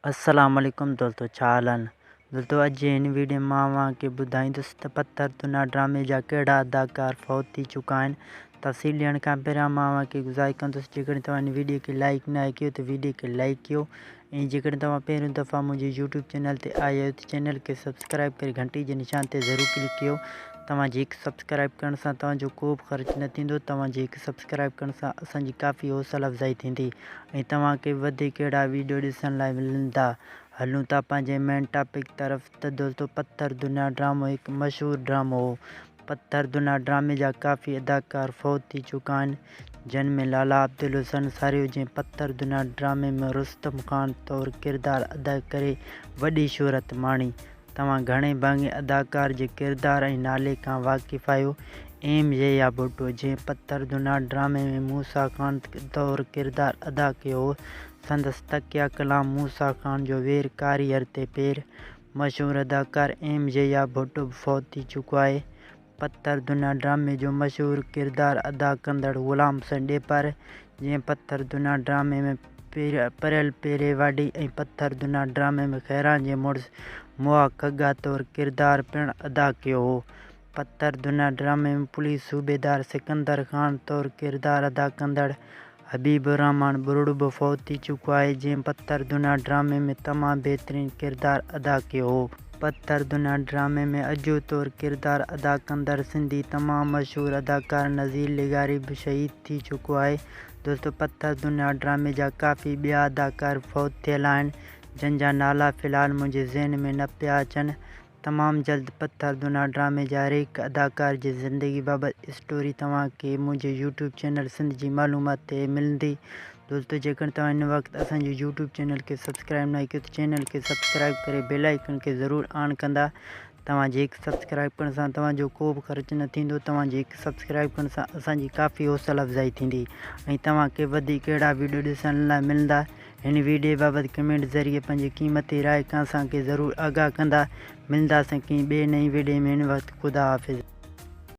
السلام عليڪم دوستو ڇا حال آهن دوستو اڄ جي هن ويڊيو ۾ مان اوهان کي ٻڌائيندس ته پٿر دنيا ڊرامي جا ڪهڙا اداڪار فوت ٿي چڪا آهن تفصيل ڏيڻ کان پهريان مان اوهان کي گذارش ڪندس جيڪڏهن توهان هن ويڊيو کي لائيڪ ناهي ڪيو ته ويڊيو کي لائيڪ ڪيو ۽ جيڪڏهن توهان پهريون دفعا منهنجي يوٽيوب چينل تي آيا آهيو ته چينل کي سبسڪرائب ڪري گهنٽي جي نشان تي ضرور ڪلڪ ڪيو توهان جي هڪ سبسڪرائب ڪرڻ سان توهان جو ڪو به خرچ نه ٿيندو توهان جي هڪ سبسڪرائب ڪرڻ سان اسان جي ڪافي حوصله افزائي ٿيندي ۽ توهان کي وڌيڪ اهڙا ويڊيو ڏسڻ لاء ملندا هلون ٿا پنهنجي مين ٽاپڪ طرف ته دوستو پٿر دنيا ڊرامو هڪ مشهور ڊرامو هو پٿر دنيا ڊرامي جا ڪافي اداڪار فوت ٿي چڪا آهن جن ۾ لالا عبدالحسن ساريو جنهن پٿر دنيا ڊرامي ۾ رستم خان طور ڪردار ادا ڪري وڏي شهرت ماڻي توهان گهڻي ڀاڱي اداڪار جي ڪردار ۽ نالي کان واقف آهيو. ايم يحيٰ ڀٽو، جنهن پٿر دنيا ڊرامي ۾ موسيٰ خان طور ڪردار ادا ڪيو هو، سندس تڪيه ڪلام موسيٰ خان جو وير ڪاريهر تي پير. مشهور اداڪار ايم يحيٰ ڀٽو به فوت ٿي چڪو آهي. پٿر دنيا ڊرامي جو مشهور ڪردار ادا ڪندڙ غلام حسين ڏيپر، جنهن پٿر دنيا ڊرامي ۾ پريل پيري واڍي ۽ پٿر دنيا ڊرامي ۾ خيران جي مڙس مئا کڳا طور ڪردار پڻ ادا ڪيو هو. پٿر دنيا ڊرامي ۾ پوليس صوبيدار سڪندر خان طور ڪردار ادا ڪندڙ حبيب الرحمان ٻرڙ به فوت ٿي چڪو آهي، جنهن پٿر دنيا ڊرامي ۾ تمام بهترين ڪردار ادا ڪيو هو. پٿر دنيا ڊرامي ۾ اجو طور ڪردار ادا ڪندڙ سنڌي تمام مشهور اداڪار نذير لغاري به شهيد ٿي چڪو آهي. دوستو پٿر دنيا ڊرامي جا ڪافي ٻيا اداڪار فوت ٿيل آهن، جن جا نالا في الحال منهنجي ذهن ۾ نه پيا اچن. تمام جلد پٿر دنيا ڊرامي جا هر هڪ اداڪار جي زندگي بابت اسٽوري توهان کي منهنجي يوٽيوب چينل سنڌ جي معلومات تي ملندي دوستو جيڪڏهن توهان هن وقت اسان جي يوٽيوب چينل کي سبسڪرائب ناهي ڪيو ته چينل کي سبسڪرائب ڪري بيل آئيڪن کي ضرور آن ڪندا توهان جي هڪ سبسڪرائب ڪرڻ سان توهان جو ڪو به خرچ نه ٿيندو توهان جي هڪ سبسڪرائب ڪرڻ سان اسان جي ڪافي حوصله افزائي ٿيندي ۽ توهان کي وڌيڪ اهڙا ويڊيو ڏسڻ لاء ملندا هن ويڊيو بابت ڪمينٽ ذريعي پنهنجي قيمتي راء کان اسان کي ضرور آگاهه ڪندا. ملنداسين ڪنهن ٻئي نئين ويڊيو ۾ هن وقت خدا حافظ.